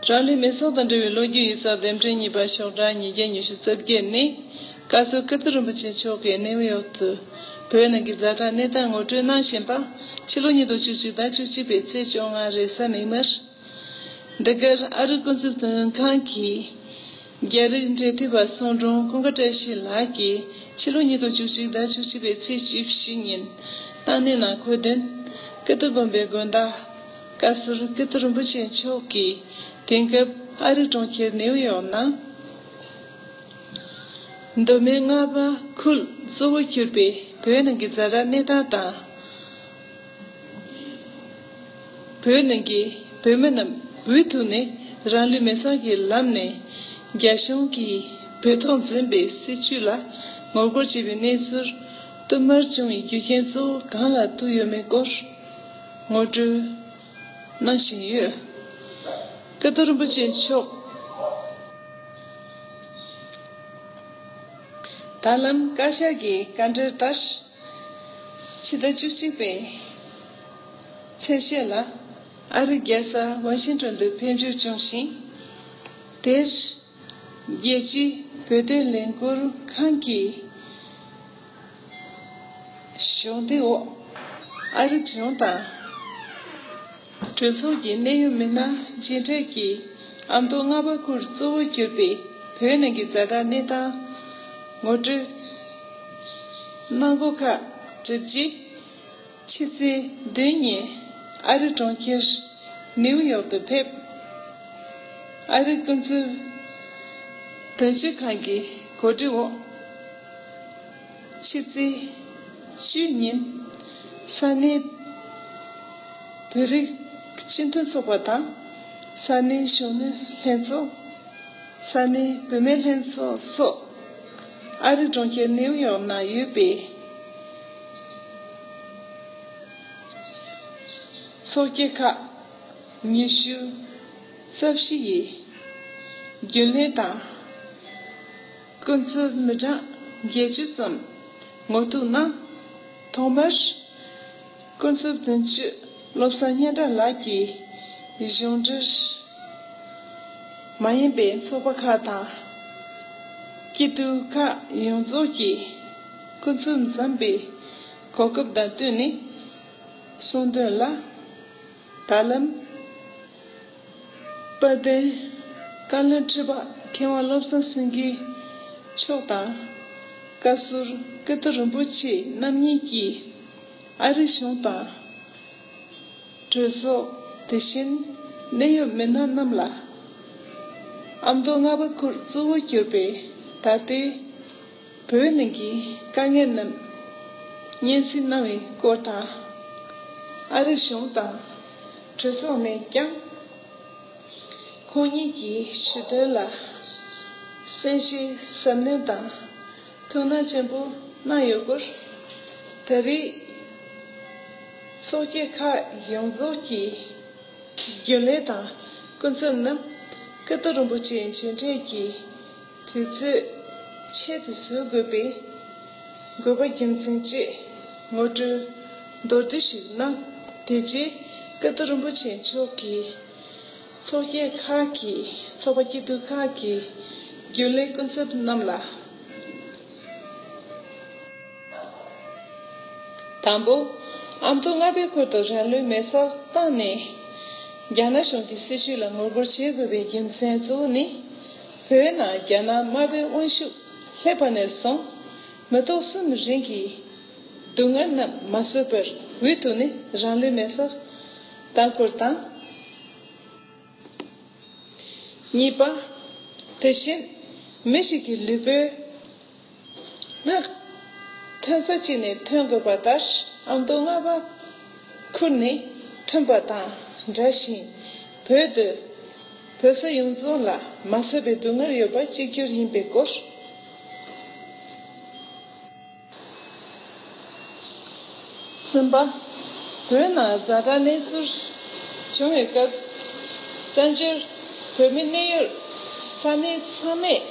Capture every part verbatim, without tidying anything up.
རང་ལུས་མེ་སྲེག་དང་འབྲེལ་བའི་ལོ་རྒྱུས་ཡིག་ཚགས་རྟེན་འབྲེལ་གཉིས་བརྒྱ་ཉི་ཤུ་རྩ་བརྒྱད་ནི། བཀའ་ཟུར་ཀིརྟི་རིན་པོ་ཆེ་མཆོག་གིས་ནིའུ་ཡོག་ཏུ་བོད་ནང་གི་ཛ་དྲག་གནས་སྟངས་ངོ་སྤྲོད་གནང་བཞིན་པ། ཕྱི་ལོ་ཉིས་སྟོང་བཅུ་གཅིག་ཟླ་བཅུ་གཅིག་པའི་ཚེས་བཅོ་ལྔ་རེས་གཟའ་མིག་དམར། འདི་གར་ཨ་རིའི་སྐུ་ཚབ་དོན་ཁང་གི་རྒྱ་རིགས་འབྲེལ་མཐུད་པ་ཚོང་དྲུང་ཀུན་དགའ་བཀྲ་ཤིས་ལགས་ཀྱིས་ཕྱི་ལོ་ཉིས་སྟོང་བཅུ་གཅིག་ཟླ་བཅུ་གཅིག་པའི་ཚེས་བཅུ་བཞི་ཉིན་བཏང་གནས་ནང་འཁོད་དོན། ཀིརྟི་དགོན་པའི་དགོན་བདག་བཀའ་ཟུར་ཀིརྟི་རིན་པོ་ཆེ་མཆོག་གིས་དེང་སྐབས་ཨ་རི་གྲོང་ཁྱེར་ནིའུ་ཡོག་ནང་མདོ་སྨད་རྔ་པ་ཁུལ་གཙོ་བོ་གྱུར་པའི་བོད་ནང་གི་ཛ་དྲག་གནས་སྟངས་དང་། བོད་ནང་གི་བོད་མི་རྣམས་འུ་ཐུག་ནས་རང་ལུས་མེ་སྲེག་གི་ལམ་ནས་རྒྱ་གཞུང་གིས་བོད་ཐོག་འཛིན་པའི་སྲིད་བྱུས་ལ་ངོ་རྒོལ་བྱེད་པའི་གནས་ཚུལ་བསྟུད་མར་བྱུང་བའི་རྒྱུ་རྐྱེན་གཙོ་བོ་གང་ལ་ཐུག་ཡོད་མེད་སྐོར་ངོ་སྤྲོད་གནང་བཞིན་ཡོད། ཀིརྟི་རིན་པོ་ཆེ་མཆོག་ད་ལམ་བཀའ་ཤག་གི་བཀའ་འཁྲོལ་ལྟར། ཕྱི་ཟླ་བཅུ་གཅིག་པའི་ཚེས་ཤར་ལ་ཨ་རི་རྒྱལ་ས་ཝ་ཤིང་ཊོན་དུ་ཕེབས་འབྱོར་བྱུང་ཞིང་། དེར་རྒྱལ་སྤྱིའི་བོད་དོན་ལས་འགུལ་ཁང་གི་གཞུང་འདེགས་འོག་ཨ་རི་གཞུང་དང་གྲོས་ཚོགས་ཀྱི་གནད་ཡོད་མི་སྣ་མཇལ་འཕྲད་ཀྱིས་ཨ་མདོ་རྔ་པ་ཁུལ་གཙོ་བོ་གྱུར་པའི་བོད་ནང་གི་ཛ་དྲག་གནས་སྟངས་ངོ་སྤྲོད་གནང་སྒོ་ཁག་གྲུབ་རྗེས། ཕྱི་ཚེས་བདུན་ཉིན་ཨ་རི་གྲོང་ཁྱེར་ནིའུ་ཡོག་ཏུ་ཕེབས། ཨ་རི་ཀུན་གཙོས་དོན་གཅོད་ཁང་གི་གོ་སྒྲིག་འོག་ཕྱི་ཚེས་བཅུ་ཉིན་ས་གནས་བོད་རིགས་སྤྱི་མཐུན་ཚོགས་པ་དང་ས་གནས་གཞོན་ནུ་ལྷན་ཚོགས། ས་གནས་བུད་མེད་ལྷན་ཚོགས་སོགས་ཨ་རི་གྲོང་ཁྱེར་ནིའུ་ཡོག་ནང་ཡོད་པའི་ཚོགས་སྐྱིད་ཁག་ཉི་ཤུ་རྩ་བཞི་ཡི་རྒྱུན་ལས་དང་། སྐུ་ཚབ་མི་གྲངས་བརྒྱད་ཅུ་ཙམ་ངོ་ཐུག་གནང་། ཐོག་མར་སྐུ་ཚབ་དོན་གཅོད་བློ་བཟང་སྙན་གྲགས་ལགས་ཀྱིས་གཞུང་འབྲེལ་མ་ཡིན་པའི་ཚོགས་པ་ཁག་དང་། སྐྱིད་སྡུག་ཁག་ཡོངས་རྫོགས་ཀྱི་སྐུ་ཚབ་འཛོམས་པའི་གོ་སྐབས་དང་བསྟུན་ནས་གསུངས་དོན་ལ། ད་ལམ་དཔལ་ལྡན་བཀའ་བློན་ཁྲི་པ་མཁས་དབང་བློ་བཟང་སེང་གེ་མཆོག་དང་། བཀའ་ཟུར་ཀིརྟི་རིན་པོ་ཆེ་རྣམ་གཉིས་ཀྱིས་ཨ་རི་གཞུང་དང་། གྲོས་ཚོགས། དེ་བཞིན་གནད་ཡོད་མི་སྣ་རྣམས་ལ་ཨ་མདོ་རྔ་པ་ཁུལ་གཙོ་བོ་གྱུར་པའི་ད་ལྟའི་བོད་ནང་གི་དཀའ་ངལ་རྣམས་སྙན་སེང་གནང་བའི་སྐོར་དང་། ཨ་རི་གཞུང་དང་གྲོས་ཚོགས་ནས་ཀྱང་ཁོང་ཉིད་ཀྱི་ཞུ་དོན་ལ་གསན་བཞེས་གཟབ་ནན་དང་ཐུགས་སྣང་ཆེན་པོ་གནང་ཡོད་སྐོར། ད་རེས་ཚོགས་སྐྱིད་ཁག་ཡོངས་རྫོགས་ཀྱི་རྒྱུན་ལས་དང་སྐུ་ཚབ་རྣམས་ཀིརྟི་རིན་པོ་ཆེའི་མཇལ་འཕྲད་ཀྱི་དུས་ཚོད་ཆེད་དུ་བཟོ་དགོས་པའི་དགོས་པ་རྒྱུ་མཚན་བཅས་ངོ་སྤྲོད་མདོར་བསྡུས་ཤིག་གནང་། དེ་རྗེས་ཀིརྟི་རིན་པོ་ཆེ་མཆོག་གིས་ཚོགས་སྐྱིད་ཁག་གི་ཚོགས་པ་སྐྱིད་སྡུག་ཁག་གི་རྒྱུན་ལས་སྐུ་ཚབ་རྣམས་ལ། དང་པོ། ཨ་མདོ་རྔ་པའི་ཁུལ་དུ་རང་ལུས་མེ་སྲེག་བཏང་ནས། རྒྱ་ནག་གཞུང་གི་སྲིད་བྱུས་ལ་ངོ་རྒོལ་བྱེད་དགོས་པའི་རྒྱུ་མཚན་གཙོ་བོ་ནི། བོད་ནང་རྒྱ་ནག་དམར་པོའི་དབང་ཤུགས་སླེབས་པ་ནས་བཟུང་། མི་ཐོག་གསུམ་རིང་གི་སྡུག་བསྔལ་རྣམས་མ་བཟོད་པར་འུ་ཐུག་ནས་རང་ལུས་མེ་སྲེག་བཏང་སྐོར་དང་། གཉིས་པ། དེ་བཞིན་མི་ཞིག་གི་ལུས་པོའི་ནག་ཐོན་ས་གཅིག་ནས་ཐོན་དགོས་པ་ལྟར་ཨ་མདོ་རྔ་པ་ཁུལ་ནས་ཐོན་པ་དང་འདྲ་ཞིང་། བོད་དུ་བོད་ས་ཡོངས་རྫོགས་ལ་མ་བཟོད་པའི་སྡུག་བསྔལ་ཡོད་པ་གཅིག་གྱུར་ཡིན་པའི་སྐོར། གསུམ་པ། བོད་ནང་ཛ་དྲག་གནས་ཚུལ་བྱུང་བའི་སྐབས། བཙན་བྱོལ་བོད་མི་གནས་ཡུལ་ས་གནས་ཚང་མས་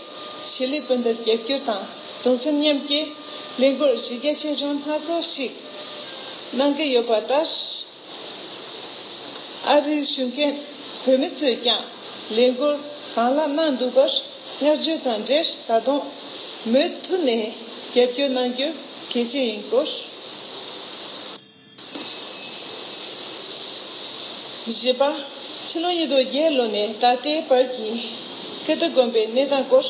གཞིས་ལུས་སྤུན་ཟླར་རྒྱབ་སྐྱོར་དང་གདུང་སེམས་མཉམ་སྐྱེད་ལས་འགུལ་གཞི་རྒྱ་ཆེ་ཆུང་སྣ་ཚོགས་ཤིག་གནང་གི་ཡོད་པ་ལྟར། ཨ་རིའི་གཞུང་འབྲེལ་བོད་མི་ཚོས་ཀྱང་ ལས་འགུལ་གང་ལེགས་གནང་འདུག་པར་བསྔགས་བརྗོད་དང་འབྲེལ། ད་དུང་མུ་མཐུད་ནས་རྒྱབ་སྐྱོར་གནང་རྒྱུ་གལ་ཆེ་ཡིན་སྐོར། བཞི་པ། ཕྱི་ལོ་ཉིས་སྟོང་བརྒྱད་ལོ་ནས་ད་ལྟའི་བར་གྱི་ཀིརྟི་དགོན་པའི་གནས་སྟངས་སྐོར།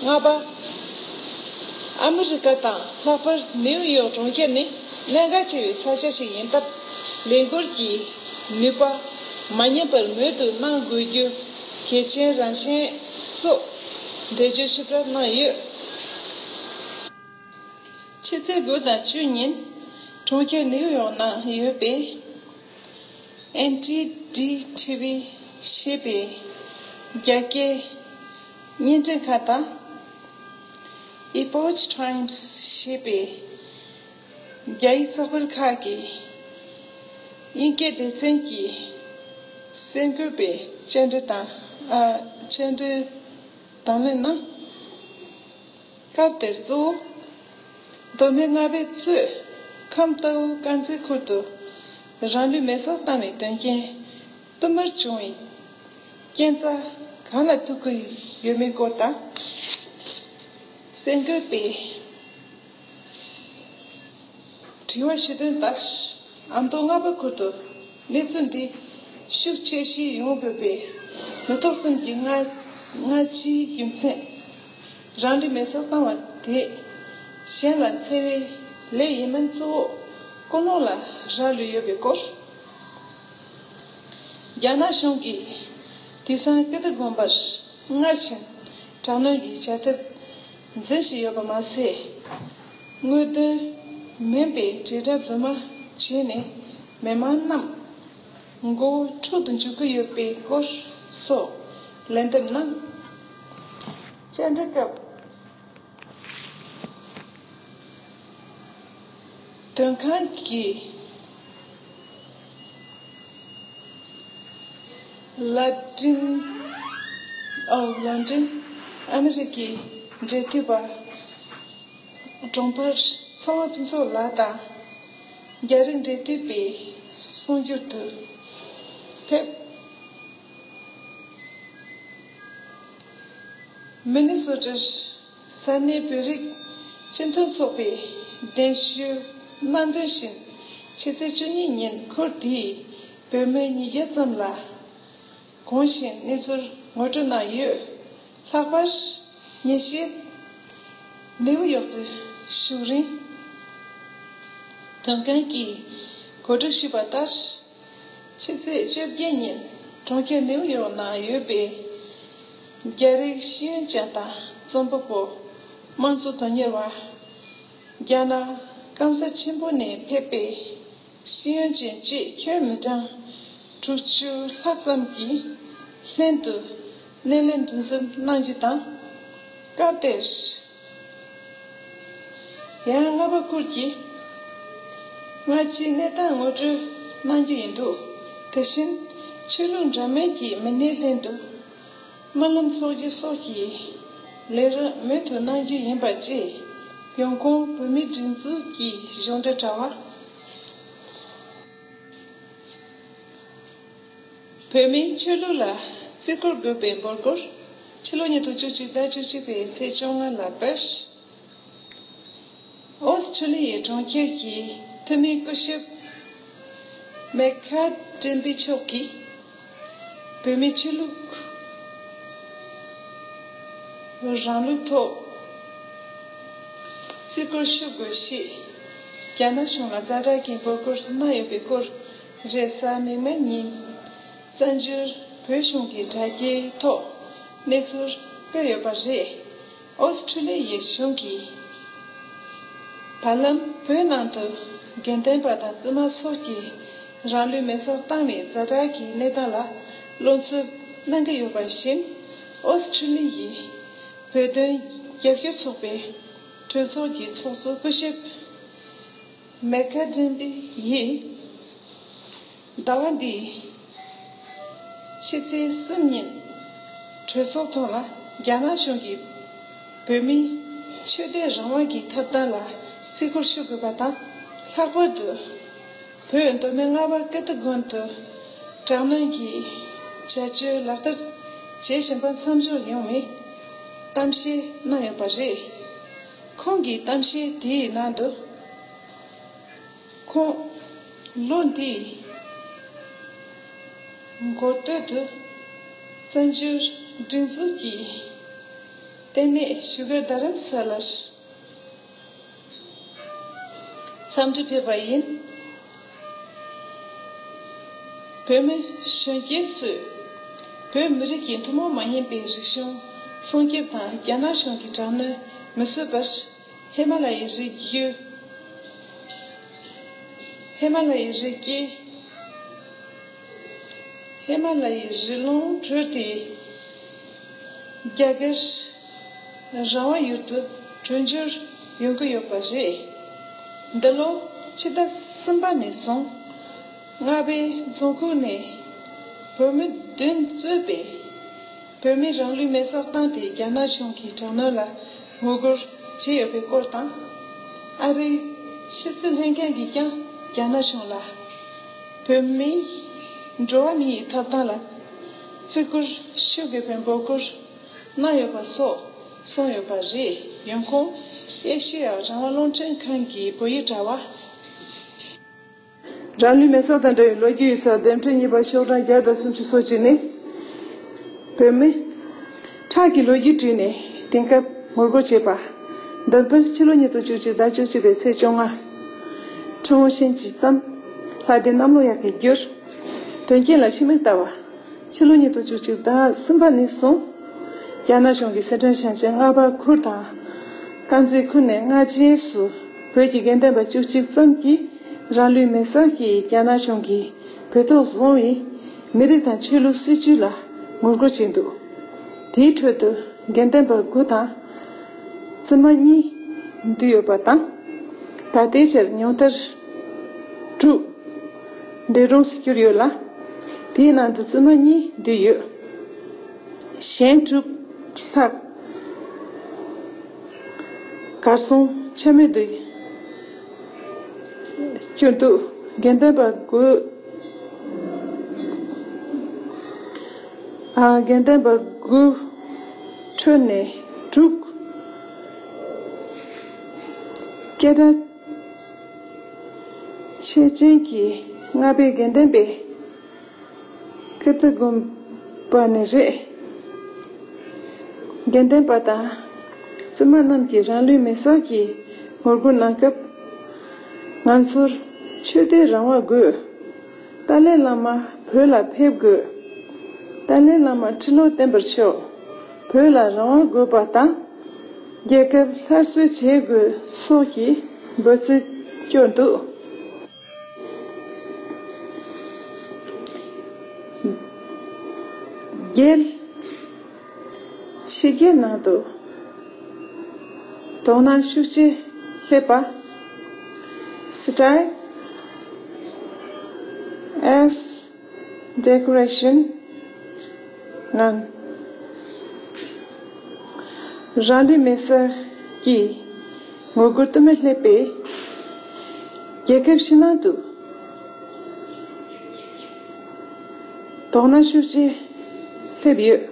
ལྔ་པ། ཨ་མི་རི་ཀ་དང་ལྷག་པར་ནེའུ་ཡོག་གྲོང་ཁྱེར་ནི་གནད་འགག་ཆེ་བའི་ས་ཆ་ཞིག་ཡིན་སྟབས། ལས་འགུལ་གྱི་ནུས་པ་མ་ཉམས་པར་མུ་མཐུད་གནང་དགོས་རྒྱུ་གལ་ཆེན་རང་བཞིན་སོགས་འགྲེལ་བརྗོད་ཞིབ་ཕྲ་གནང་ཡོད། ཕྱི་ཚེས་དགུ་དང་བཅུ་ཉིན་གྲོང་ཁྱེར་ནེའུ་ཡོག་ནང་ཡོད་པའི་ཨེན་ཊི་ཌི་ཊི་ཝི་ཞེས་པའི་རྒྱ་སྐད་བརྙན་འཕྲིན་ཁང་དང་ཨི་པོ་ཅི་ཊའིམ་སི་ཞེས་པའི་རྒྱ་ཡིག་ཚགས་པར་ཁག་གི་དབྱིན་སྐད་སྡེ་ཚན་གྱི་གསར་འགོད་པའི་བཅར་འདྲི་དང་ཨ་བཅར་འདྲི་དང་ལེན་གནང་། སྐབས་དེར་གཙོ་བོ་མདོ་སྨད་རྔ་བས་གཙོས་ཁམས་རྟའུ་དཀར་མཛེས་ཁུལ་དུ་རང་ལུས་མེར་སྲེག་བཏང་བའི་དོན་རྐྱེན་བསྟུད་མར་བྱུང་བའི་རྐྱེན་རྩ་གང་ལ་ཐུག་གི་ཡོད་མེད་སྐོར་དང་། གསར་འགོད་པས་དྲི་བ་ཞུ་དོན་ལྟར། ཨ་མདོ་རྔ་བ་ཁུལ་དུ་གནས་ཚུལ་འདི་ཤུགས་ཆེ་བཞིན་ཡོང་དགོས་པའི་མི་ཐོག་གསུམ་གྱི་སྔ་སྔ་ཕྱིའི་རྒྱུ་མཚན། རང་ལུས་མེར་སྲེག་བཏང་བ་དེ་གཞན་ལ་འཚེ་བའི་ལས་ཡིན་མིན་གཙོ་བོ་ཀུན་སློང་ལ་རག་ལུས་ཡོད་པའི་སྐོར། རྒྱ་ནག་གཞུང་གིས་དེང་སང་ཀིརྟི་དགོན་པར་སྔར་བཞིན་དྲག་གནོན་གྱི་བྱ་ཐབས་འཛིན་བཞིན་ཡོད་པ་མ་ཟད། དངོས་དོན་མིན་པའི་དྲིལ་བསྒྲགས་རྫུན་མ་བྱས་ནས་མི་མང་རྣམས་མགོ་བོ་འཁྲུག་ཏུ་འཇུག་གི་ཡོད་པའི་སྐོར་སོགས་ལན་འདེབས་གནང་། བཅར་འདྲི་སྐབས། དོན་ཁང་གི་ལ་ཏིན། ཨོ་ལོན་ཏིན། ཨ་མི་རི་ཀའི་འབྲེལ་མཐུད་པ། གྲོང་པར་ཚོང་པ་ཕུན་ཚོགས་ལགས་དང་རྒྱ་རིགས་འབྲེལ་མཐུད་པའི་གསུང་སྒྱུར་དུ་ཕེབས། མི་ནི་སོ་ཊར་ས་གནས་བོད་རིགས་སྤྱི་མཐུན་ཚོགས་པས་གདན་ཞུ་གནང་དོན་བཞིན། ཕྱི་ཚེས་བཅུ་གཉིས་ཉིན་ཁུལ་དེའི་བོད་མི་ཉིས་བརྒྱ་ཙམ་ལ་གོང་བཞིན་གནས་ཚུལ་ངོ་སྤྲོད་གནང་ཡོད། ལྷག་པར་ཉིན་ཤས་ནེའུ་ཡོག་ཏུ་བཞུགས་རིང་། དོན་ཁང་གིས་གོ་སྒྲིག་ཞུས་པ་ལྟར། ཕྱི་ཚེས་བཅོ་བརྒྱད་ཉིན་གྲོང་ཁྱེར་ནེའུ་ཡོག་ནང་ཡོད་པའི་རྒྱ་རིགས་ཤེས་ཡོན་ཅན་དང་རྩོམ་པ་པོ། དམངས་གཙོ་དོན་གཉེར་བ། རྒྱ་ནག་སྐམ་ས་ཆེན་པོ་ནས་ཕེབས་པའི་ཤེས་ཡོན་ཅན་བཅས་ཁྱོན་མི་གྲངས་དྲུག་ཅུ་ལྷག་ཙམ་གྱིས་ལྷན་དུ་སྣེ་ལེན་འདུ་འཛོམས་གནང་རྒྱུ་དང་། སྐབས་དེར། ཡང་རྔ་བ་ཁུལ་གྱི་སྔ་ཕྱིའི་གནས་སྟངས་ངོ་སྤྲོད་གནང་རྒྱུ་ཡིན་འདུག་དེ་བཞིན་ཆོས་ལུགས་འདྲ་མིན་གྱི་མི་སྣའི་ལྷན་དུ་སྨོན་ལམ་འཚོགས་རྒྱུ་སོགས་ཀྱི་ལས་རིམ་མུ་མཐུད་གནང་རྒྱུ་ཡིན་པ་བཅས། ཡོང་ཁུངས་བོད་མིའི་སྒྲིག་འཛུགས་ཀྱི་གཞུང་འབྲེལ་དྲ་བ། བོད་མིའི་ཆོས་ལུགས་ལ་བརྩི་བཀུར་དགོས་པའི་འབོད་སྐུལ། ཕྱི་ལོ་ཉིས་སྟོང་བཅུ་གཅིག་ཟླ་བཅུ་གཅིག་པའི་ཚེས་བཅོ་ལྔ་ལ་པེ་རིས། ཨོ་སི་ཁྲུ་ལི་ཡའི་གྲོང་ཁྱེར་གྱི་འཐུས་མི་སྐུ་ཞབས་མེ་ཁ་ཏྲིན་པི་མཆོག་གིས། བོད་མིའི་ཆོས་ལུགས་རང་ལུགས་ཐོག་བརྩི་བཀུར་ཞུ་དགོས་ཞེས་རྒྱ་ནག་གཞུང་ལ་ཛ་དྲག་གི་འབོད་སྐུལ་གནང་ཡོད་པའི་སྐོར་རེས་གཟའ་མིག་དམར་ཉིན་བཙན་བྱོལ་བོད་གཞུང་གི་དྲ་རྒྱའི་ཐོག་གནས་ཚུལ་སྤེལ་ཡོད་པ་རེད། ཨོ་སི་ཁྲུ་ལི་ཡའི་གཞུང་གིས། བར་ལམ་བོད་ནང་དུ་དགེ་ལྡན་པ་དང་བཙུན་མ་སོགས་ཀྱིས་རང་ལུས་མེ་སྲེག་བཏང་བའི་ཛ་དྲག་གི་གནས་སྟངས་ལ་བློ་འཚབ་གནང་གི་ཡོད་པ་བཞིན། ཨོ་སི་ཁྲུ་ལི་ཡའི་བོད་དོན་རྒྱབ་སྐྱོར་ཚོགས་པའི་གྲོས་ཚོགས་ཀྱི་ཚོགས་གཙོ་སྐུ་ཞབས་མེ་ཁ་ཏྲིན་པི་ཡིས། ཟླ་བ་འདིའི་ཕྱི་ཚེས་གསུམ་ཉིན་གྲོས་ཚོགས་ཐོག་ལ་རྒྱ་ནག་གཞུང་གིས་བོད་མིའི་ཆོས་དད་རང་དབང་གི་ཐོབ་ཐང་ལ་བརྩི་བཀུར་ཞུ་དགོས་པ་དང་། ལྷག་པར་དུ་བོད་མདོ་སྨད་རྔ་བ་ཀིརྟི་དགོན་དུ་དྲག་གནོན་གྱི་བྱ་སྤྱོད་ལག་བསྟར་ བྱེད་བཞིན་པ་མཚམས་འཇོག་ཡོང་བའི་གཏམ་བཤད་གནང་ཡོད་པ་རེད། ཁོང་གིས་གཏམ་བཤད་དེའི་ནང་དུ། ཁོང་ལོ་འདིའི་འགོ་སྟོད་དུ་བཙན་བྱོལ་སྒྲིག་འཛུགས་ཀྱི་ལྟེ་གནས་བཞུགས་སྒར་རྡ་རམ་ས་ལར་འཚམས་འདྲི་ཕེབས་པ་ཡིན། བོད་མི་གཞོན་སྐྱེས་ཚོས་བོད་མི་རིགས་ཀྱི་ཐུན་མོང་མ་ཡིན་པའི་རིག་གཞུང་སྲུང་སྐྱོབ་དང་རྒྱ་ནག་གཞུང་གི་དྲག་གནོན་མི་བཟོད་པར། ཧི་མ་ལ་ཡའི་རི་རྒྱུད། ཧི་མ་ལ་ཡའི་རི་སྐེད། ཧི་མ་ལ་ཡའི་རི་ཀླུང་བགྲོད་དེ། རྒྱ་གར་རང་དབང་ཡུལ་དུ་བྲོས་བྱོལ་ཡོང་གི་ཡོད་པ་རེད། འདི་ལོ་ཕྱི་ཟླ་གསུམ་པ་ནས་བཟུང་རྔ་པའི་རྫོང་ཁུལ་ནས་བོད་མི་བདུན་གཙོས་པའི་བོད་མིས་རང་ལུས་མེར་སྲེག་བཏང་སྟེ་རྒྱ་ནག་གཞུང་གི་དྲག་གནོན་ལ་ངོ་རྒོལ་བྱས་ཡོད་པའི་སྐོར་དང་། ཨ་རིའི་ཕྱི་སྲིད་ལྷན་ཁང་གིས་ཀྱང་རྒྱ་ནག་གཞུང་ལ་བོད་མིའི་འགྲོ་བ་མིའི་ཐོབ་ཐང་ལ་བརྩི་བཀུར་ཞུ་དགོས་པའི་འབོད་སྐུལ་གནང་ཡོད་པ་སོགས་གསུངས་ཡོད་པ་རེད། ཡོང་ཁུངས་ཨེ་ཤེ་ཡ་རང་དབང་རླུང་འཕྲིན་ཁང་གི་བོད་ཡིག་དྲ་བ། རང་ལུས་མེར་སྲེག་དང་འབྲེལ་བའི་ལོ་རྒྱུས་ཡིག་ཚགས་འདེམས་ཁྲལ་གཉིས་པ་ཤོག་གྲངས་བརྒྱ་དང་སུམ་ཅུ་སོ་གཅིག་ནི། བོད་མི་ཁྲག་གི་ལོ་རྒྱུས་བྲིས་ནས་དེང་སྐབས་ངོ་རྒོལ་བྱས་པ། འདོན་སྤེལ་ཕྱི་ལོ་ཉིས་སྟོང་བཅུ་གཅིག་ཟླ་བཅུ་གཅིག་པའི་ཚེས་བཅོ་ལྔ། ཁྲིམས་དབང་ཤན་གྱིས་བརྩམས། ལྷ་སྡེ་གནམ་ལོ་ཡག་གིས་བསྒྱུར། དོན་རྐྱེན་ལ་ཕྱི་མིག་ལྟ་བ། ཕྱི་ལོ་ཉིས་སྟོང་བཅུ་གཅིག་ཟླ་གསུམ་པ་ནས་བཟུང་། རྒྱ་ནག་གཞུང་གིས་སི་ཁྲོན་ཞིང་ཆེན་རྔ་པ་ཁུལ་དང་། དཀར་མཛེས་ཁུལ་ནས་སྔ་རྗེས་སུ་བོད་ཀྱི་དགེ་འདུན་པ་བཅུ་གཅིག་ཙམ་གྱིས་རང་ལུས་མེར་སྲེག་གིས་རྒྱ་ནག་གཞུང་གིས་བོད་ཐོག་བཟུང་བའི་མི་རིགས་དང་ཆོས་ལུགས་སྲིད་བྱུས་ལ་ངོ་རྒོལ་བྱས་འདུག་དེའི་ཁྲོད་དུ་དགེ་འདུན་པ་དགུ་དང་བཙུན་མ་གཉིས་འདུས་ཡོད་པ་དང་། ད་ལྟའི་ཆར་ཉུང་མཐར་དྲུག་འདས་གྲོངས་སུ་གྱུར་ཡོད་ལ། དེའི་ནང་དུ་བཙུན་མ་གཉིས་འདུས་ཡོད། གཞན་དྲུག་ལྷག་གར་སོང་ཆ་མེད་དུ་གྱུར་འདུག་དགེ་འདུན་པ་དགུ། ཨ། དགེ་འདུན་པ་དགུ་ཁྲོད་ནས་དྲུག་སྐད་གྲགས་ཆེ་ཅན་གྱི་རྔ་པའི་དགེ་འདུན་པའི་ཀིརྟི་དགོན་པ་ནས་རེད། དགེ་འདུན་པ་དང་བཙུན་མ་རྣམས་ཀྱིས་རང་ལུས་མེར་སྲེག་གིས་ངོ་རྒོལ་གནང་སྐབས། ང་ཚོར་ཆོས་དད་རང་དབང་དགོས། ཏཱ་ལའི་བླ་མ་བོད་ལ་ཕེབས་དགོས། ཏཱ་ལའི་བླ་མ་ཁྲི་ལོ་བརྟན་པར་ཤོག་བོད་ལ་རང་དབང་དགོས་པ་དང་། རྒྱལ་ཁབ་སླར་གསོ་བྱེད་དགོས་སོགས་ཀྱི་འབོད་ཚིག་སྐྱོར་འདུག་རྒྱལ། ཕྱི་རྒྱལ་ནང་དུ་དོ་སྣང་ཤུགས་ཆེ་སླེབས་པ། Style as decoration ངང་། རང་ལུས་མེར་སྲེག་གིས་ངོ་རྒོལ་དུ་མ་སླེབས་པའི་རྒྱལ་ཁབ་ཕྱི་ནང་དུ་དོ་སྣང་ཤུགས་ཆེ་སླེབས་ཡོད།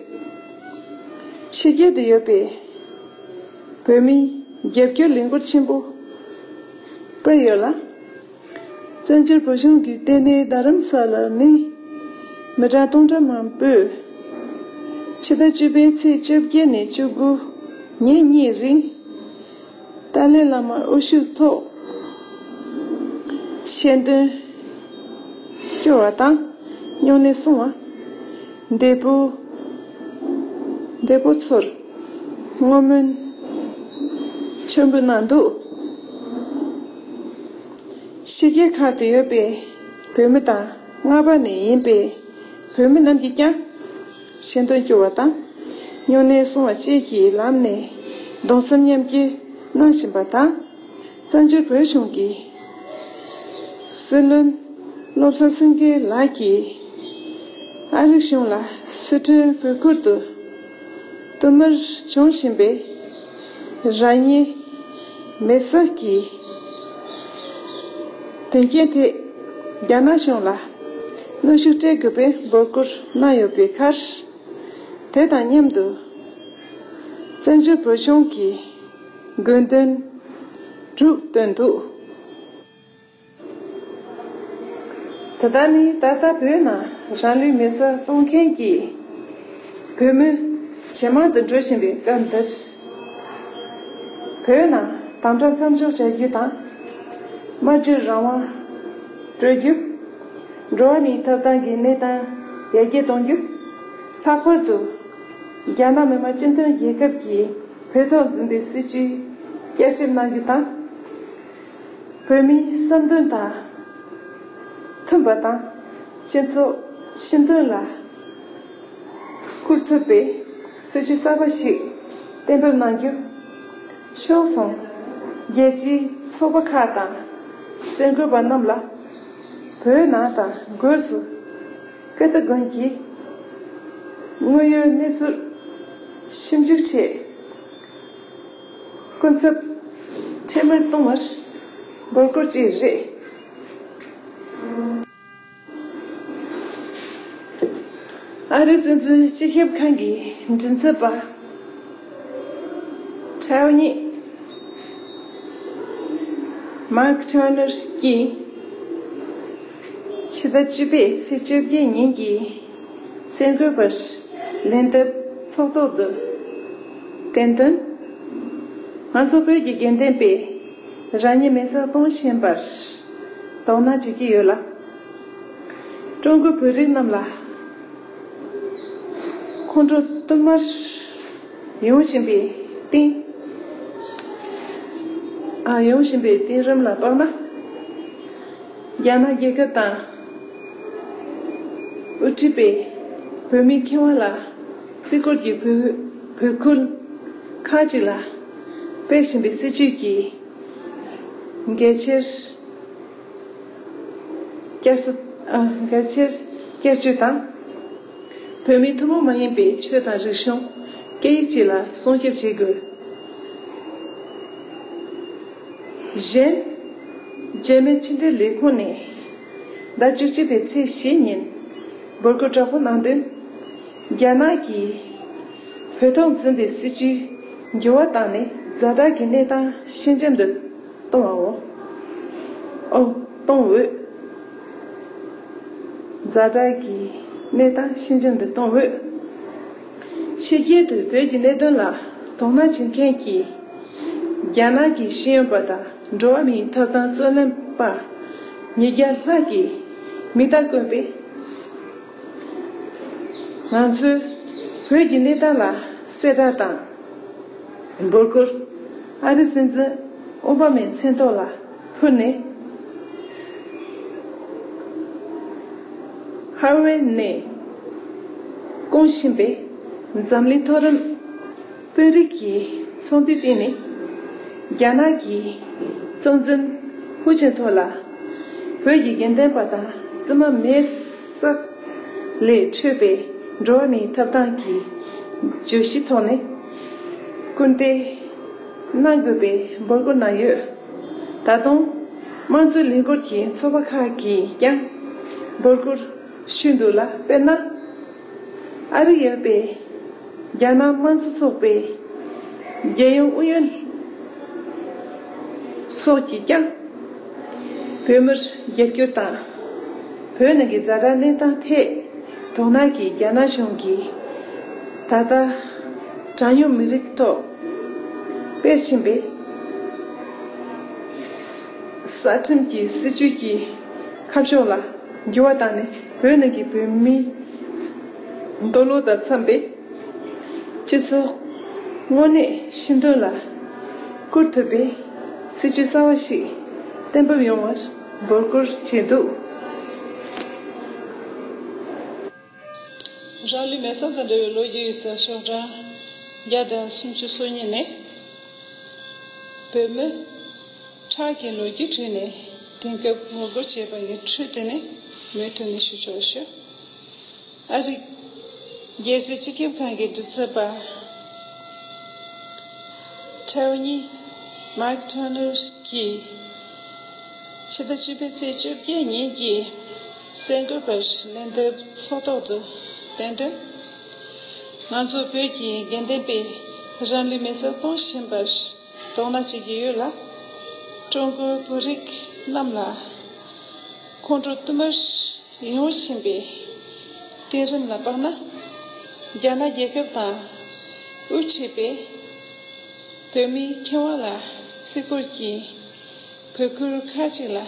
ཕྱི་རྒྱལ་དུ་ཡོད་པའི་བོད་མིས་རྒྱབ་སྐྱོར་ལས་འགུལ་ཆེན་པོ་སྤེལ་ཡོད་ལ། བཙན་བྱོལ་བོད་གཞུང་གི་ལྟེ་གནས་རྡ་རམ་ས་ལར་ནི་མི་གྲངས་སྟོང་ཕྲག་མང་པོས་ཕྱི་ཟླ་བཅུ་པའི་ཚེས་བཅོ་བརྒྱད་ནས་བཅུ་དགུ་ཉིན་གཉིས་རིང་ཏཱ་ལའི་བླ་མ་དབུ་བཞུགས་ཐོག་ཞལ་འདོན་སྐྱོར་བ་དང་། སྨྱུང་གནས་སྲུང་བ། འདས་པོ། འདས་པོ་ཚོར་བསྔོ་སྨོན་མཆོད་འབུལ་གནང་འདུག་ཕྱི་རྒྱལ་ཁག་ཏུ་ཡོད་པའི་བོད་མི་དང་རྔ་པ་ནས་ཡིན་པའི་བོད་མི་རྣམས་ཀྱིས་ཀྱང་ཞལ་འདོན་སྐྱོར་བ་དང་། སྨྱུང་གནས་སྲུང་བ་བཅས་ཀྱི་ལམ་ནས་གདུང་སེམས་མཉམ་སྐྱེད་གནང་བཞིན་པ་དང་། བཙན་བྱོལ་བོད་གཞུང་གི་སྲིད་བློན་བློ་བཟང་སེང་གེ་ལགས་ཀྱིས་ཨ་རིའི་གཞུང་ལ་སི་ཁྲོན་བོད་ཁུལ་དུ་བསྟུད་མར་བྱུང་བཞིན་པའི་རང་ཉིད་མེར་སྲེག་གི་དོན་རྐྱེན་ཐད་རྒྱ་ནག་གཞུང་ལ་གནོན་ཤུགས་སྤྲད་དགོས་པའི་འབོད་སྐུལ་གནང་ཡོད་པའི་ཁར། དེ་དང་མཉམ་དུ་བཙན་བྱོལ་བོད་གཞུང་གི་དགོས་འདུན་དྲུག་བཏོན་འདུག། དེ་དག་ནི་ད་ལྟ་བོད་ནང་རང་ལུས་མེར་སྲེག་གཏོང་མཁན་གྱི་བོད་མི་ཇེ་མང་དུ་འགྲོ་བཞིན་པའི་སྐབས་འདིར། བོད་ནང་དམ་དྲག་མཚམས་འཇོག་བྱ་རྒྱུ་དང་། སྨྲ་བརྗོད་རང་དབང་སྤྲོད་རྒྱུ། འགྲོ་བ་མིའི་ཐོབ་ཐང་གི་གནས་སྟངས་ཡར་རྒྱས་གཏོང་རྒྱུ། ལྷག་པར་དུ་རྒྱ་ནག་མི་དམངས་སྤྱི་མཐུན་རྒྱལ་ཁབ་ཀྱི་བོད་ཐོག་འཛིན་པའི་སྲིད་བྱུས་བསྐྱར་ཞིབ་གནང་རྒྱུ་དང་། བོད་མིའི་བསམ་འདུན་དང་མཐུན་པ་དང་། སྤྱི་ཚོགས་སྤྱི་མཐུན་ལ་བསྐུལ་ཐུབ་པའི་སྲིད་བྱུས་གསར་པ་ཞིག་གཏན་འབེབས་གནང་རྒྱུ། ཕྱོགས་མཚུངས་རྒྱལ་སྤྱིའི་ཚོགས་པ་ཁག་དང་གསར་འགོད་པ་རྣམས་ལ་བོད་ནང་དང་སྒོས་སུ་ཀིརྟི་དགོན་གྱི་དངོས་ཡོད་གནས་ཚུལ་ཞིབ་འཇུག་ཆེད། སྐུ་ཚབ་འཕྲལ་མར་གཏོང་བར་འབོད་སྐུལ་བཅས་རེད། ཨ་རིའི་སྲིད་འཛིན་སྤྱི་ཁྱབ་ཁང་གི་མགྲིན་ཚབ་པ་ཁྲའོ་ཉི་མཱིག་ཊར་ནར་གྱིས་ཕྱི་ཟླ་བཅུ་པའི་ཚེས་བཅོ་བརྒྱད་ཉིན་གྱི་གསར་འགོད་པར་ལན་འདེབས་ཚོགས་ཐོག་ཏུ་བསྟན་དོན། ང་ཚོ་བོད་ཀྱི་དགོས་འདུན་པས་རང་ཉིད་མེར་སྲེག་གཏོང་བཞིན་པར་དོ་སྣང་བྱེད་ཀྱི་ཡོད་ལ། ཀྲུང་གོའི་བོད་རིགས་རྣམས་ལ་ཁོང་ཁྲོ་བསྟུད་མར་ཡོང་བཞིན་པའི་རྟིང་ཨ་ཡོང་བཞིན་པའི་རྟིང་རིམ་ལ་དཔག་ན། རྒྱ་ནག་རྒྱལ་ཁབ་དང་དབུ་ཁྲིད་པས་བོད་མིའི་ཁེ་དབང་ལ་བརྩི་བཀུར་གྱི་འབོད་འབོད་སྐུལ་ཁག་ཅིག་ལ་སྤེལ་བཞིན་པའི་སྲིད་བྱུས་ཀྱི་འགན་འཁྱེར་བསྐྱར་གསོ་ཨ་འགན་འཁྱེར་བསྐྱར་བཅོས་དང་། བོད་མིའི་ཐུན་མོང་མ་ཡིན་པའི་ཆོས་དང་རིག་གཞུང་སྐད་ཡིག་བཅས་ལ་སྲུང་སྐྱོབ་བྱེད་དགོས། གཞན། འཇར་མན་ཕྱི་འབྲེལ་ལས་ཁུངས་ནས་ཟླ་བཅུ་གཅིག་པའི་ཚེས་བཞི་ཉིན་འབོད་སྐུལ་དྲག་པོ་གནང་དོན། རྒྱ་ནག་གིས་བོད་ཐོག་འཛིན་པའི་སྲིད་བྱུས་འགྱུར་བ་བཏང་ནས་ཛ་དྲག་གི་གནས་སྟངས་ཞི་འཇམ་དུ་གཏོང་བའོ། ཨོ། གཏོང་འོས། ཛ་དྲག་གི་གནས་སྟངས་ཞི་འཇམ་དུ་གཏོང་འོས། ཕྱི་རྒྱལ་དུ་བོད་ཀྱི་གནད་དོན་ལ་དོ་སྣང་བྱེད་མཁན་གྱི་རྒྱ་ནག་གི་ཤེས་ཡོན་པ་དང་འགྲོ་བ་མིའི་ཐོབ་ཐང་རྩོད་ལེན་པ་ཉིས་བརྒྱ་ལྷག་གིས་མིང་རྟགས་བཀོད་པའི། ང་ཚོས་བོད་ཀྱི་གནས་སྟངས་ལ་གསལ་བསྒྲགས་དང་། འབོད་སྐུལ། ཨ་རིའི་སྲིད་འཛིན་ཨོ་བྷ་མའི་མཚན་ཐོག་ལ་ཕུལ་ནས། ཧར་ཝརཌ་ནས་སྐོང་བཞིན་པའི་འཛམ་གླིང་མཐོ་རིམ་དཔོན་རིགས་ཀྱི་ཚོགས་འདུའི་སྟེང་ནས། རྒྱ་ནག་གི་གཙོ་འཛིན་ཧུའུ་ཅིན་ཐོ་ལ་བོད་ཀྱི་དགེ་ལྡན་པ་དང་བཙུན་མ་མེར་སྲེག་ལས་འཕྲོས་པའི་འགྲོ་བ་མིའི་ཐོབ་ཐང་གི་བརྗོད་གཞིའི་ཐོག་ནས་སྐུལ་འདེད་གནང་དགོས་པའི་འབོད་སྐུལ་གནང་ཡོད། ད་དུང་དམངས་གཙོའི་ལས་འགུལ་གྱི་ཚོགས་པ་ཁག་གིས་ཀྱང་འབོད་སྐུལ་ཞུས་འདུག་ལ། དཔེར་ན། ཨ་རི་ཡོད་པའི་རྒྱ་ནག་དམངས་གཙོ་ཚོགས་པའི་རྒྱལ་ཡོངས་ཨུ་ཡོན་སོགས་ཀྱིས་ཀྱང་བོད་མིར་རྒྱབ་སྐྱོར་དང་། བོད་ནང་གི་ཛ་དྲག་གནས་སྟངས་ཐད་དོ་སྣང་གིས་རྒྱ་ནག་གཞུང་གིས་ད་ལྟ་གྲངས་ཉུང་མི་རིགས་ཐོག་སྤེལ་བཞིན་པའི་གསར་ཁྲིམས་ཀྱི་སྲིད་བྱུས་ཀྱི་ཁ་ཕྱོགས་ལ་འགྱུར་བ་བཏང་ནས། བོད་ནང་གི་བོད་མིའི་འདོད་བློ་དང་འཚམ་པའི་སྤྱི་ཚོགས་དངོས་གནས་ཤེས་འདོད་ལ་བསྐུར་ཐུབ་པའི་སྲིད་བྱུས་གསར་བ་ཞིག་གཏན་འབེབས་ཡོང་བར་འབོད་སྐུལ་བྱས་འདུག། རང་ལུས་མེར་སྲེག་དང་འབྲེལ་བའི་ལོ་རྒྱུས་ཡིག་ཚགས་ཤོག་གྲངས་བརྒྱ་དང་སུམ་ཅུ་སོ་གཉིས་ནས། བོད་མི་ཁྲག་གི་ལོ་རྒྱུས་བྲིས་ནས་དེང་སྐབས་ངོ་རྒོལ་བྱས་པ་ཡི་འཕྲོས་དེ་ནས་མུ་མཐུད་ནས་ཞུ་ཆོག་ཞུ། ཨ་རིའི་རྒྱལ་སྲིད་སྤྱི་ཁྱབ་ཁང་གི་མགྲིན་ཚབ་པ་ཁྲའོ་ཉི་མཱིག་ཊར་ནར་གྱིས་ཕྱི་ཟླ་བཅུ་པའི་ཚེས་བཅོ་བརྒྱད་ཉིན་གྱི་གསར་འགོད་པར་ལན་འདེབས་ཚོགས་ཐོག་ཏུ་བསྟན་དོན། ང་ཚོ་བོད་ཀྱི་དགེ་ལྡན་པས་རང་ལུས་མེ་སྲེག་གཏོང་བཞིན་པར་དོ་སྣང་བྱེད་ཀྱི་ཡོད་ལ། ཀྲུང་གོའི་བོད་རིགས་རྣམས་ལ་ཁོང་ཁྲོ་བསྟུད་མར་ཡོང་བཞིན་པའི་དུས་རིམ་ལ་དཔག་ན། རྒྱ་ནག་རྒྱལ་ཁབ་དང་དབུ་ཁྲིད་པས་བོད་མིའི་ཁེ་དབང་ལ་བརྩི་བཀུར་གྱིས་བོད་ཁུལ་ཁག་ཅིག་ལ་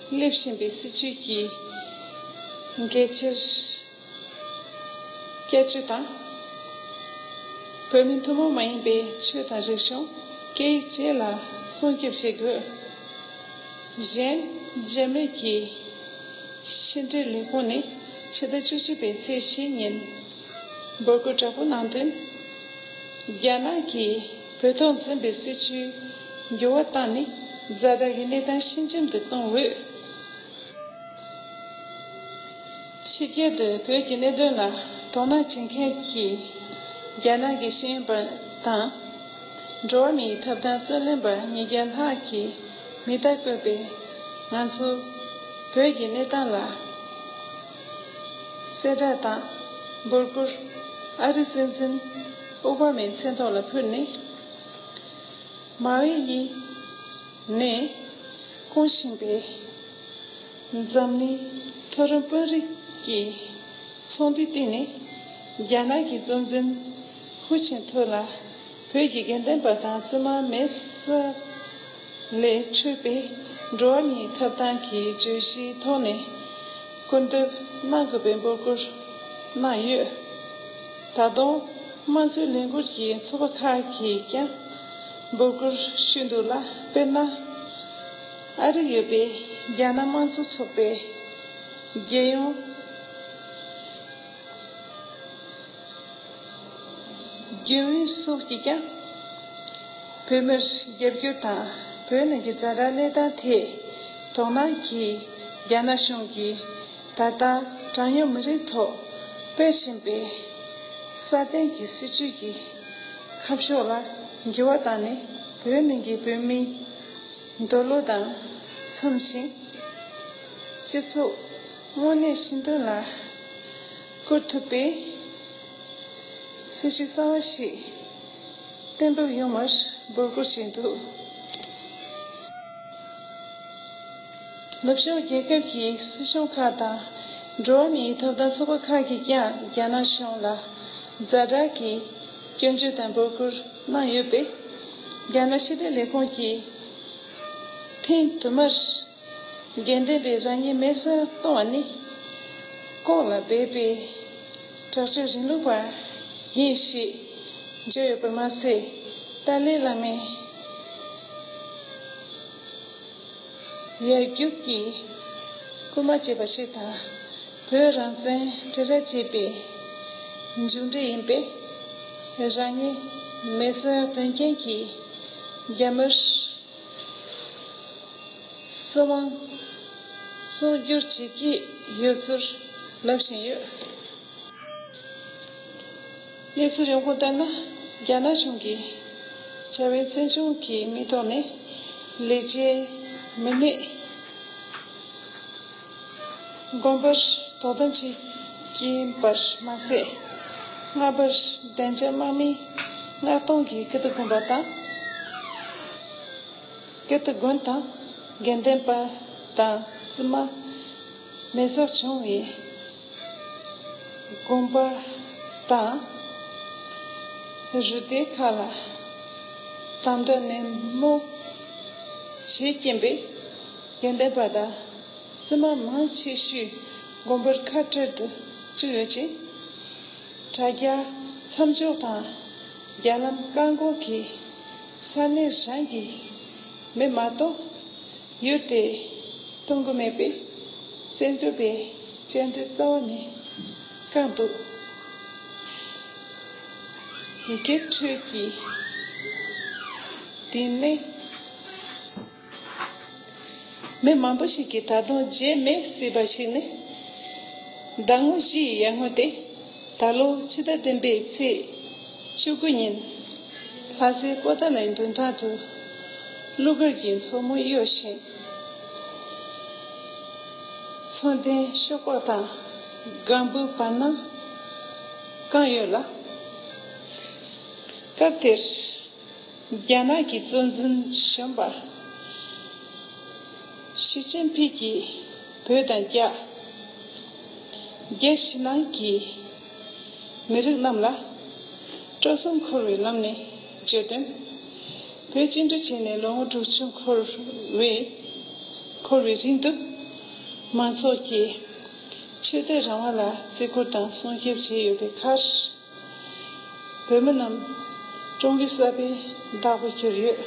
སླེབས་བཞིན་པའི་སྲིད་བྱུས་ཀྱི་གལ་ཆེར། བསྐྱར་བཅོས་དང་། བོད་མི་ཐུན་མོང་མ་ཡིན་པའི་ཆོས་དང་རིག་གཞུང་། སྐད་ཡིག་བཅས་ལ་སྲུང་སྐྱོབ་བྱེད་དགོས། གཞན། རྒྱ་མི་གིས་ཕྱི་འབྲེལ་ལས་ཁུངས་ནས་ཕྱི་ཟླ་བཅུ་གཅིག་པའི་ཚེས་བཞི་ཉིན་འབོད་སྐུལ་དྲག་པོ་གནང་དོན། རྒྱ་ནག་གིས་བོད་ཐོག་འཛིན་པའི་སྲིད་བྱུས་འགྱུར་བ་བཏང་ནས་ཛ་དྲག་གི་གནས་སྟངས་ཞི་འཇམ་དུ་གཏོང་འོས། ཕྱི་རྒྱལ་དུ་བོད་ཀྱི་གནད་དོན་ལ་དོ་སྣང་བྱེད་མཁན་གྱི་རྒྱ་ནག་གི་ཤེས་ཡོན་པ་དང་། འགྲོ་བ་མིའི་ཐོབ་ཐང་རྩོད་ལེན་པ་ཉིས་བརྒྱ་ལྷག་གིས་མིང་རྟགས་བཀོད་པའི་ང་ཚོ་བོད་ཀྱི་གནས་སྟངས་ལ་གསལ་བསྒྲགས་དང་འབོད་སྐུལ་ཨ་རིའི་སྲིད་འཛིན་ཨོ་བྷ་མའི་མཚན་ཐོག་ལ་ཕུལ་ནས། མའོ་ཡི་ནས་སྐོང་བཞིན་པའི་འཛམ་གླིང་མཐོ་རིམ་དཔོན་རིགས་ཀྱི་ཚོགས་འདུའི་སྟེང་ནས། རྒྱ་ནག་གི་གཙོ་འཛིན་ཧུ་ཅིན་ཐོ་ལ་བོད་ཀྱི་དགེ་ལྡན་པ་དང་བཙུན་མ་མེ་སྲེག་ལས་འཕྲོས་པའི་འགྲོ་བ་མིའི་ཐོབ་ཐང་གི་བརྗོད་གཞིའི་ཐོག་ནས་སྐུར་འདེབས་གནང་དགོས་པའི་འབོད་སྐུལ་གནང་ཡོད། ད་དུང་། དམངས་གཙོའི་ལས་འགུལ་གྱི་ཚོགས་པ་ཁག་གིས་ཀྱང་འབོད་སྐུལ་ཞུས་འདུག་ལ། དཔེར་ན། ཨ་རིར་ཡོད་པའི་རྒྱ་ནག་དམངས་གཙོ་ཚོགས་པའི་རྒྱལ་ཡོངས་རྒྱུན་ཨུའི་སོགས་ཀྱིས་ཀྱང་བོད་མིར་རྒྱབ་སྐྱོར་དང་བོད་ནང་གི་ཛ་དྲག་གནས་སྟངས་ཐད་དོ་སྣང་གིས། རྒྱ་ནག་གཞུང་གིས་ད་ལྟ་གྲངས་ཉུང་མི་རིགས་ཐོག་སྤེལ་བཞིན་པའི་སྲ་བརྟན་གྱི་སྲིད་བྱུས་ཀྱི་ཁ་ཕྱོགས་ལ་འགྱུར་བ་བཏང་ནས། བོད་ནང་གི་བོད་མིའི་འདོད་བློ་དང་འཚམ་ཞིང་། སྤྱི་ཚོགས་དངོས་གནས་ཞི་མཐུན་ལ་བཀོད་ཐུབ་པའི་སྲིད་བྱུས་གསར་བ་ཞིག་གཏན་འབེབས་ཡོང་བར་འབོད་སྐུལ་བྱས་འདུག། ནུབ་ཕྱོགས་རྒྱལ་ཁབ་ཀྱི་སྲིད་གཞུང་ཁག་དང་འགྲོ་བ་མིའི་ཐོབ་ཐང་ཚོགས་པ་ཁག་གིས་ཀྱང་རྒྱ་ནག་གཞུང་ལ་ཛ་དྲག་གི་སྐྱོན་བརྗོད་དང་འབོད་སྐུལ་གནང་ཡོད་པས། རྒྱ་ནག་ཕྱི་དྲིལ་ལས་ཁུངས་ཀྱིས་ཐེངས་དུ་མར་དགེ་ལྡན་པས་རང་ཉིད་མེ་སྲེག་གཏོང་བ་ནི་ལྐོག་ལ་སྦས་པའི་དྲག་སྤྱོད་རིང་ལུགས་པ་ཡིན་ཞེས་བརྗོད་ཡོད་པར་མ་ཟད། ཏཱ་ལའི་བླ་མའི་ཡར་རྒྱུག་གིས་སྐུལ་མ་བྱས་པ་ཞིག་དང་། བོད་རང་བཙན་དྲིལ་བསྒྲགས་བྱས་པའི་མཇུག་འབྲས་ཡིན་པས། རང་ཉིད་མེ་སྲེག་དོན་རྐྱེན་གྱིས་རྒྱ་མིར་སྲིད་དབང་བཙོག་འགྱུར་བྱེད་ཀྱི་ཡོད་ཚུལ་ལབ་བཞིན་ཡོད། གནས་ཚུལ་ཡོང་ཁུངས་ལྟར་ན། རྒྱ་ནག་གཞུང་གིས་བྱ་བའི་བཙན་སྐྱོང་གི་མིང་ཐོག་ནས་ལས་བྱེད་མི་སྣས་དགོན་པར་དོ་དམ་བྱེད་ཀྱིན་པར་མ་ཟད། སྔ་བར་བདེ་འཇགས་དམག་མི་མངགས་གཏོང་གིས་ཀིརྟི་དགོན་པ་དང་། ཀིརྟི་དགོན་དང་། དགེ་ལྡན་པ་དང་བཙུན་མ་མེ་སྲེག་བྱུང་བའི་དགོན་པ་དང་རུ་སྡེ་ཁག་ལ་དམ་དྲག་ནན་མོ་བྱེད་ཀྱིན་པའི་དགེ་ལྡན་པ་དང་བཙུན་མ་མང་ཆེ་ཤོས་དགོན་པར་ཁ་བྲལ་དུ་བཅུག་ཡོད་ཅིང་། དྲ་རྒྱ་མཚམས་འཇོག་དང་རྒྱ་ལམ་བཀག་འགོག་གིས་ས་གནས་རང་གི་མི་མ་གཏོགས་ཡུལ་དེར་གཏོང་གི་མེད་པའི་གསར་འགོད་པའི་བཅར་འདྲི་རྩ་བ་ནས་བཀག་འདུག། སྒེར་ཁྲོད་ཀྱི་དེ་ནས། མི་མང་པོ་ཞིག་གིས་ད་དུང་བརྗེད་མེད་ཟེར་བ་ཞིག་ནི། ཟླ་ངོ་བཞི་ཡི་ཡར་ངོ་སྟེ། ད་ལོ་ཕྱི་ཟླ་བདུན་པའི་ཚེས་བཅུ་དགུ་ཉིན། ལྷ་སའི་པོ་ཏཱ་ལའི་མདུན་ཐང་དུ་གླུ་གར་གྱི་མཚོ་མོ་གཡོ་ཞིང་། མཚོན་ལྡན་ཤོག་སྦག་དང་སྒམ་པོའི་བར་སྣང་བཀང་ཡོད་ལ། སྐབས་དེར་རྒྱ་ནག་གི་གཙོ་འཛིན་གཞོན་པ་ཞི་ཅིན་ཕིང་གིས་བོད་དང་རྒྱ། རྒྱལ་ཕྱི་ནང་གི་མི་རིགས་རྣམས་ལ་སྤྲོ་སེམས་འཁོལ་བའི་ལམ་ནས་བརྗོད་དོན། བོད་བཅིངས་འགྲོལ་བྱས་ནས་ལོ་ངོ་དྲུག་ཅུ་འཁོར་བའི་འཁོར་བའི་རིང་དུ་མང་ཚོགས་ཀྱིས་ཆོས་དད་རང་དབང་ལ་བརྩི་བཀུར་དང་སྲུང་སྐྱོབ་བྱས་ཡོད་པའི་ཁར། བོད་མི་རྣམས་ཀྲུང་གོའི་གསར་པའི་བདག་པོར་གྱུར་ཡོད།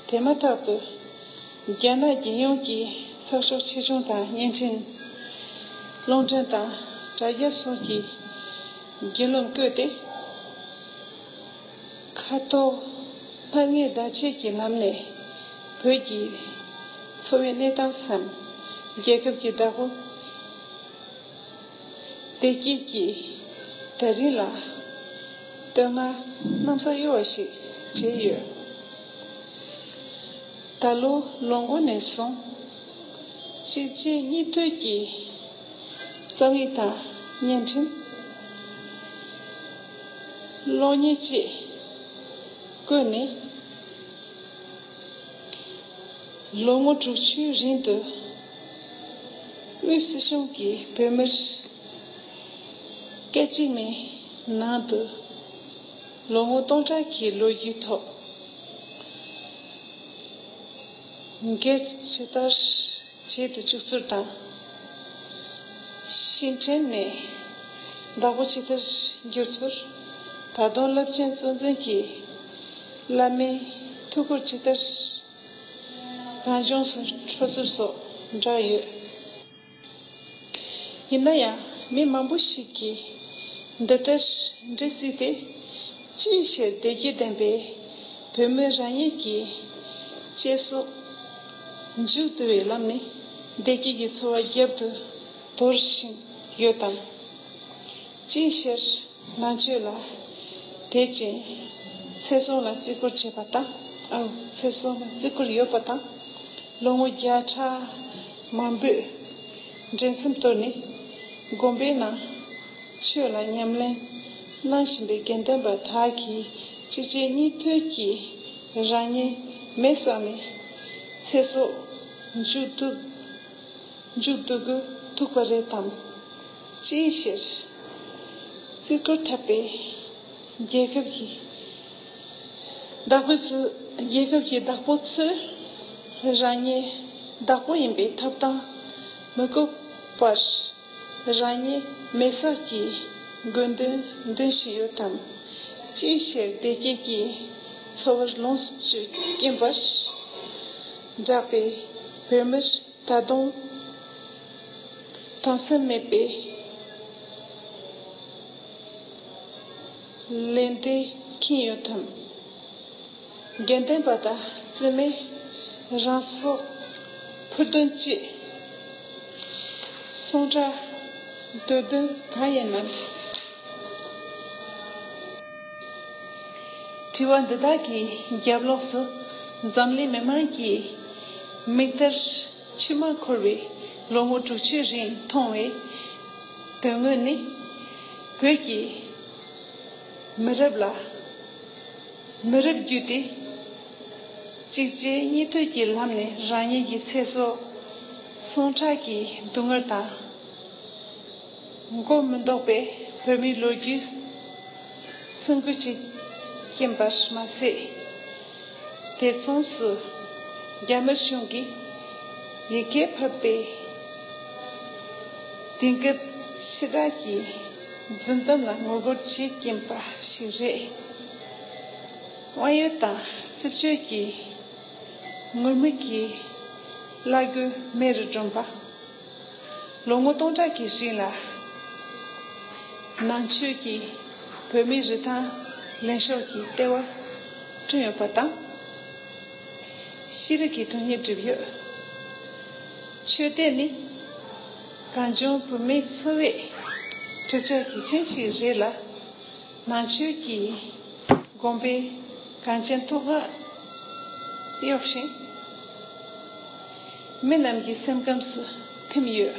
དེ་མ་ཐག་ཏུ་རྒྱ་ནག་རྒྱལ་ཡོངས་ཀྱི་ཚགས་ཤོག་ཆེ་ཆུང་དང་བརྙན་འཕྲིན་རླུང་འཕྲིན་དང་དྲ་རྒྱ་སོགས་ཀྱིས་བརྒྱུད་ལམ་བཀོད་དེ། ཁ་ཐོར་སྣ་ལྔའི་བརྡ་ཆད་ཀྱི་ལམ་ནས་བོད་ཀྱི་འཚོ་བའི་གནས་སྟངས་སམ། རྒྱལ་ཁབ་ཀྱི་བདག་པོ་བདེ་སྐྱིད་ཀྱི་དེ་རིང་ལ་བསྟོད་བསྔགས་གནམ་ས་གཡོ་བ་ཞིག་བྱས་ཡོད། ད་ལོ་ལོ་མགོ་ནས་བཟུང་གཅིག་རྗེས་གཉིས་མཐུད་ཀྱིས་རྩོམ་ཡིག་དང་བརྙན་འཕྲིན། གློག་བརྙན་བཅས་བཀོད་ནས། ལོ་ངོ་དྲུག་ཅུའི་རིང་དུ་དབུས་སྲིད་གཞུང་གིས་བོད་མིར་སྐད་ཅིག་མའི་ནང་དུ་ལོ་ངོ་སྟོང་ཕྲག་གི་ལོ་རྒྱུས་ཐོག་སྒེར་ཇི་ལྟར་བྱེད་དུ་བཅུག་ཚུལ་དང་ཕྱིར་དྲན་ནས་བདག་པོ་ཇི་ལྟར་འགྱུར་ཚུལ། ད་དུང་རླབས་ཆེན་གཙོ་འཛིན་གྱི་བླ་མའི་ཐུགས་ཁུར་ཇི་ལྟར་གངས་ལྗོངས་སུ་འཕྲོ་ཚུལ་སོགས་བསྒྲགས་ཡོད། ཡིན་ན་ཡང་མི་མང་པོ་ཞིག་གིས་འདི་ལྟར་འདྲི་སྲིད་དེ། ཅིའི་ཕྱིར་བདེ་སྐྱིད་ལྡན་པའི་བོད་མི་རང་ཉིད་ཀྱི་གཅེས་སྲོག་མཇུག་བསྡུ་བའི་ལམ་ནས་བདེ་སྐྱིད་ཀྱི་འཚོ་བ་རྒྱབ་ཏུ་དོར་བཞིན་ཡོད་དམ། ཅིའི་ཕྱིར་ནང་ཆོས་ལ་དད་ཅིང་ཚེ་སྲོག་ལ་བརྩི་བཀུར་བྱེད་པ་དང་། ཨའུ་ཚེ་སྲོག་ལ་བརྩི་བཀུར་ཡོད་པ་དང་། ལོ་ངོ་བརྒྱ་ཕྲག་མང་པོས་འགྲན་སེམས་གཏོར་ནས་དགོན་པའི་ནང་ཆོས་ལ་ཉམས་ལེན་གནང་བཞིན་པའི་དགེ་འདུན་པ་དག་གིས་གཅིག་རྗེས་གཉིས་མཐུད་ཀྱིས་རང་ཉིད་མེ་བསྲེགས་ནས་ཚེ་སྲོག་མཇུག་བསྡུ། མཇུག་བསྡུ་དགོས་ཐུག་པ་རེད་དམ། ཅིའི་ཕྱིར་བརྩི་བཀུར་འཐབ་པའི་རྒྱལ་ཁབ་ཀྱི་བདག་པོ་ཚོས། རྒྱལ་ཁབ་ཀྱི་བདག་པོ་ཚོས་རང་ཉིད་བདག་པོ་ཡིན་པའི་ཐོབ་ཐང་མི་དགོས་པར་རང་ཉིད་མེ་བསྲེགས་ཀྱི་དགོས་འདུན་འདོན་བཞིན་ཡོད་དམ། ཅིའི་ཕྱིར་བདེ་སྐྱིད་ཀྱི་འཚོ་བར་ལོངས་སུ་སྤྱོད་ཀྱིན་པར་བསྒྲགས་པའི་བོད་མིར་ད་དུང་དྭངས་སེམས་མེད་པའི་ལན་འདེབས་ཀྱིན་ཡོད་དམ། དགེ་འདུན་པ་དང་བཙུན་མས་རང་སྲོག་ཕུལ་དོན་ཅི། སོང་ཁྲ་འདོད་དོན་གང་ཡིན་ནམ། དྲི་བ་འདི་དག་གི་རྒྱབ་ལོགས་སུ་འཛམ་གླིང་མི་མང་གིས་མིག་ལྟར་མཆི་མ་འཁོར་བའི་ལོ་ངོ་དྲུག་ཅུའི་རིང་མཐོང་བའི་དོན་དངོས་ནི། བོད་ཀྱི་མི་རབས་ལ་མི་རབས་བརྒྱུད་དེ་གཅིག་རྗེས་གཉིས་མཐུད་ཀྱི་ལམ་ནས་རང་ཉིད་ཀྱི་ཚེ་སྲོག་སོང་ཁྲ་གི་སྡུག་བསྔལ་དང་། མགོ་མི་འདོགས་པའི་བོད་མིའི་ལོ་རྒྱུས་སེམས་འགུལ་ཅིག་སྐྱེན་པར་མ་ཟད། དེ་མཚུངས་སུ་རྒྱ་དམར་གཞུང་གིས་ཡི་གེ་ཕབ་པའི་དེང་སྐབས་ཕྱི་དྲག་གི་རྫུན་གཏམ་ལ་ངོ་རྒོལ་བྱེད་ཀྱིན་པ་ཞིག་རེད། དབང་ཡོད་དང་རྩིབ་སྤྱོད་ཀྱི་ངུར་སྨྲིག་གི་བླ་རྒོད་མེ་རུ་སྒྲོན་པ། ལོ་ངོ་སྟོང་ཕྲག་གི་རིང་ལ་ནང་ཆོས་ཀྱིས་བོད་མིའི་རིན་ཐང་ལེན་ཕྱོགས་ཀྱི་ལྟེ་བ་བསྐྲུན་ཡོད་པ་དང་། ཤེས་རིག་གི་དོན་སྙིང་བསྒྲུབས་ཡོད། ཆོས་དད་ནི་གངས་ལྗོངས་བོད་མིའི་འཚོ་བའི་གྲུབ་ཆ་གལ་ཆེན་ཞིག་རེད་ལ། ནང་ཆོས་ཀྱི་དགོན་པའི་གངས་ཅན་ཐོག་ཁར་གཡོགས་ཤིང་། མི་རྣམས་ཀྱི་སེམས་ཁམས་སུ་ཐིམ་ཡོད།